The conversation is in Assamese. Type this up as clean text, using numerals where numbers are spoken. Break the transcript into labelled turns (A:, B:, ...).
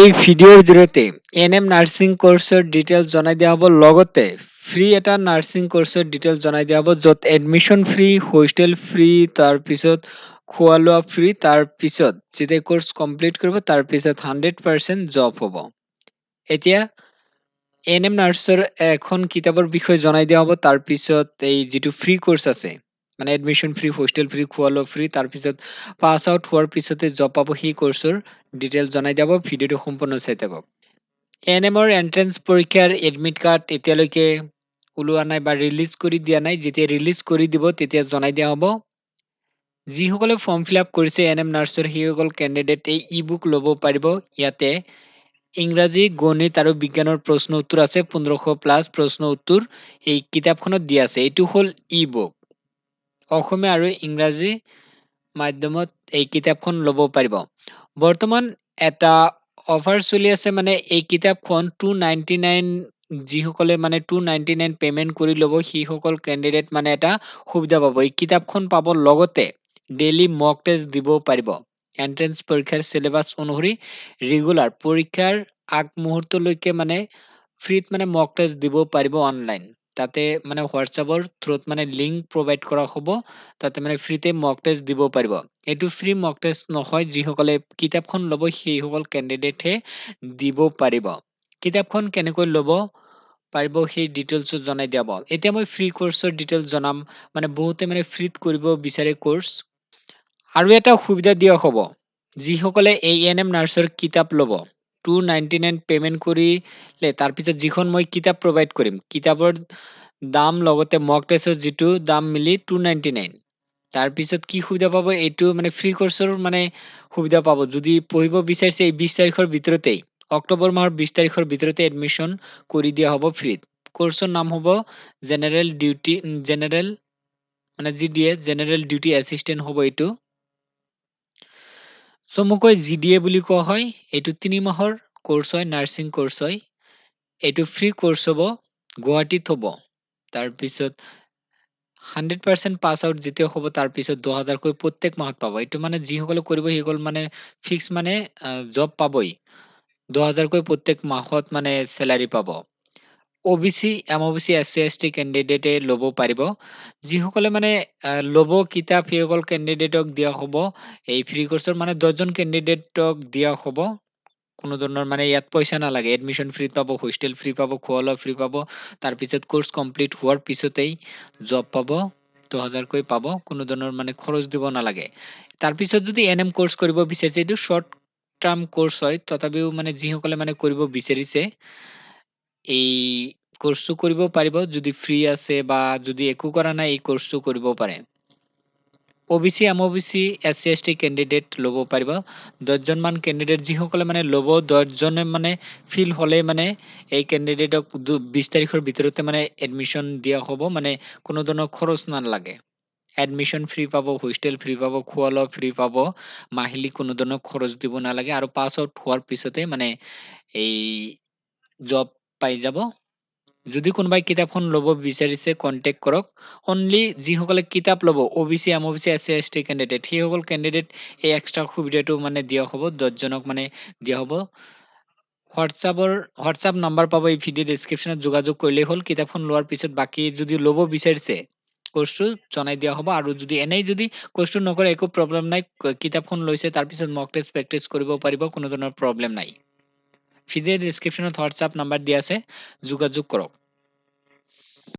A: এই ভিডিঅ'ৰ জৰিয়তে এ এন এম নাৰ্ছিং কৰ্চৰ ডিটেইলছ জনাই দিয়া হ'ব। লগতে ফ্ৰী এটা নাৰ্ছিং কৰ্চৰ ডিটেইলছ জনাই দিয়া হ'ব, য'ত এডমিশ্যন ফ্ৰী, হোষ্টেল ফ্ৰী, তাৰপিছত খোৱা লোৱা ফ্ৰী। তাৰপিছত যেতিয়া কৰ্চ কমপ্লিট কৰিব, তাৰপিছত 100% জব হ'ব। এতিয়া এ এন এম নাৰ্ছৰ এখন কিতাপৰ বিষয়ে জনাই দিয়া হ'ব। তাৰপিছত এই যিটো ফ্ৰী কৰ্চ আছে, মানে এডমিশ্যন ফ্ৰী, হোষ্টেল ফ্ৰী, খোৱা লোৱা ফ্ৰী, তাৰপিছত পাছ আউট হোৱাৰ পিছতে জব পাব, সেই কৰ্চৰ ডিটেইলছ জনাই দিয়া হ'ব। ভিডিঅ'টো সম্পূৰ্ণ চাই থাকক। এ এন এমৰ এণ্ট্ৰেঞ্চ পৰীক্ষাৰ এডমিট কাৰ্ড এতিয়ালৈকে ওলোৱা নাই বা ৰিলিজ কৰি দিয়া নাই। যেতিয়া ৰিলিজ কৰি দিব, তেতিয়া জনাই দিয়া হ'ব। যিসকলে ফৰ্ম ফিল আপ কৰিছে এ এন এম নাৰ্ছৰ, সেইসকল কেণ্ডিডেট এই ই বুক ল'ব পাৰিব। ইয়াতে ইংৰাজী, গণিত আৰু বিজ্ঞানৰ প্ৰশ্ন উত্তৰ আছে। 1500 প্লাছ প্ৰশ্ন উত্তৰ এই কিতাপখনত দিয়া আছে। এইটো হ'ল ই বুক। অসমীয়া আৰু ইংৰাজী মাধ্যমত এই কিতাপখন ল'ব পাৰিব। বৰ্তমান এটা অফাৰ চলি আছে, মানে এই কিতাপখন 299, যিসকলে মানে 299 পে'মেণ্ট কৰি ল'ব, সেইসকল কেণ্ডিডেট মানে এটা সুবিধা পাব। এই কিতাপখন পাব, লগতে ডেইলি মক টেষ্ট দিব পাৰিব। এণ্ট্ৰেঞ্চ পৰীক্ষাৰ চিলেবাছ অনুসৰি ৰেগুলাৰ পৰীক্ষাৰ আগমুহূৰ্তলৈকে মানে ফ্ৰীত মানে মক টেষ্ট দিব পাৰিব অনলাইন। তাতে মানে হোৱাটছএপৰ থ্ৰুত মানে লিংক প্ৰভাইড কৰা হ'ব। তাতে মানে ফ্ৰীতে মক টেষ্ট দিব পাৰিব। এইটো ফ্ৰী মক টেষ্ট নহয়, যিসকলে কিতাপখন ল'ব সেইসকল কেণ্ডিডেটহে দিব পাৰিব। কিতাপখন কেনেকৈ ল'ব পাৰিব, সেই ডিটেইলছো জনাই দিয়া হ'ব। এতিয়া মই ফ্ৰী কৰ্চৰ ডিটেইলছ জনাম। মানে বহুতে মানে ফ্ৰীত কৰিব বিচাৰে কৰ্চ। আৰু এটা সুবিধা দিয়া হ'ব, যিসকলে এ এন এম নাৰ্ছৰ কিতাপ ল'ব 299 পে'মেণ্ট কৰিলে, তাৰপিছত যিখন মই কিতাপ প্ৰভাইড কৰিম, কিতাপৰ দাম লগতে মক টেষ্টৰ যিটো দাম মিলি 299। তাৰপিছত কি সুবিধা পাব? এইটো মানে ফ্ৰী কৰ্চৰ মানে সুবিধা পাব। যদি পঢ়িব বিচাৰিছে, এই 20 তাৰিখৰ ভিতৰতেই, অক্টোবৰ মাহৰ 20 তাৰিখৰ ভিতৰতে এডমিশ্যন কৰি দিয়া হ'ব ফ্ৰীত। কৰ্চৰ নাম হ'ব জেনেৰেল ডিউটি, জেনেৰেল মানে G D A, general duty assistant হ'ব এইটো। চমুকৈ G D A বুলি কোৱা হয়। এইটো 3 মাহৰ কৰ্চ হয়, নাৰ্ছিং কৰ্চ হয়। এইটো ফ্ৰী কৰ্চ হ'ব, গুৱাহাটীত হ'ব। তাৰপিছত 100% পাছ আউট যেতিয়া হ'ব, তাৰপিছত 10,000কৈ প্ৰত্যেক মাহত পাব। এইটো মানে যিসকলে কৰিব, সেইসকল মানে ফিক্স মানে জব পাবই। 10,000কৈ প্ৰত্যেক মাহত মানে চেলাৰী পাব। O' B C, M O B C, S C, S T কেণ্ডিডেটে ল'ব পাৰিব। যিসকলে মানে ল'ব কিতাপ, সেইসকল কেণ্ডিডেটক দিয়া হ'ব এই ফ্ৰী কৰ্চৰ, মানে 10জন কেণ্ডিডেটক দিয়া হ'ব। কোনো ধৰণৰ মানে ইয়াত পইচা নালাগে। এডমিশ্যন ফ্ৰী পাব, হোষ্টেল ফ্ৰী পাব, খোৱা লোৱা ফ্ৰী পাব। তাৰপিছত কৰ্চ কমপ্লিট হোৱাৰ পিছতেই জব পাব, 10,000কৈ পাব। কোনো ধৰণৰ মানে খৰচ দিব নালাগে। তাৰপিছত যদি এ এন এম কৰ্চ কৰিব বিচাৰিছে, এইটো শ্বৰ্ট টাৰ্ম কৰ্চ হয়, তথাপিও মানে যিসকলে মানে কৰিব বিচাৰিছে, এই কৰ্চটো কৰিব পাৰিব। যদি ফ্ৰী আছে বা যদি একো কৰা নাই, এই কৰ্চটো কৰিব পাৰে। O' B C, M O B C, S C, S T candidate ল'ব পাৰিব। 10জনমান কেণ্ডিডেট যিসকলে মানে ল'ব, 10জনে মানে ফিল হ'লেই মানে এই কেণ্ডিডেটক 20 তাৰিখৰ ভিতৰতে মানে এডমিশ্যন দিয়া হ'ব। মানে কোনো ধৰণৰ খৰচ নালাগে। এডমিশ্যন ফ্ৰী পাব, হোষ্টেল ফ্ৰী পাব, খোৱা লোৱা ফ্ৰী পাব, মাহিলী কোনো ধৰণৰ খৰচ দিব নালাগে আৰু পাছ আউট হোৱাৰ পিছতে মানে এই জব পাই যাব। যদি কোনোবাই কিতাপখন ল'ব বিচাৰিছে, কণ্টেক্ট কৰক। অনলি যিসকলে কিতাপ ল'ব, O' B C, M O B C, S C, S T candidate, সেইসকল কেণ্ডিডেট এই এক্সট্ৰা সুবিধাটো মানে দিয়া হ'ব। 10জনক মানে দিয়া হ'ব। হোৱাটছআপ নাম্বাৰ পাব এই ভিডিঅ' ডেছক্ৰিপশ্যনত, যোগাযোগ কৰিলেই হ'ল। কিতাপখন লোৱাৰ পিছত বাকী যদি ল'ব বিচাৰিছে কৰ্চটো, জনাই দিয়া হ'ব। আৰু যদি এনেই যদি কৰ্চটো নকৰে, একো প্ৰব্লেম নাই। কিতাপখন লৈছে, তাৰপিছত মক টেষ্ট প্ৰেক্টিচ কৰিব পাৰিব, কোনো ধৰণৰ প্ৰব্লেম নাই। ভিডিঅ' ডেছক্ৰিপশ্যনত হোৱাটছআপ নাম্বাৰ দিয়া আছে, যোগাযোগ কৰক।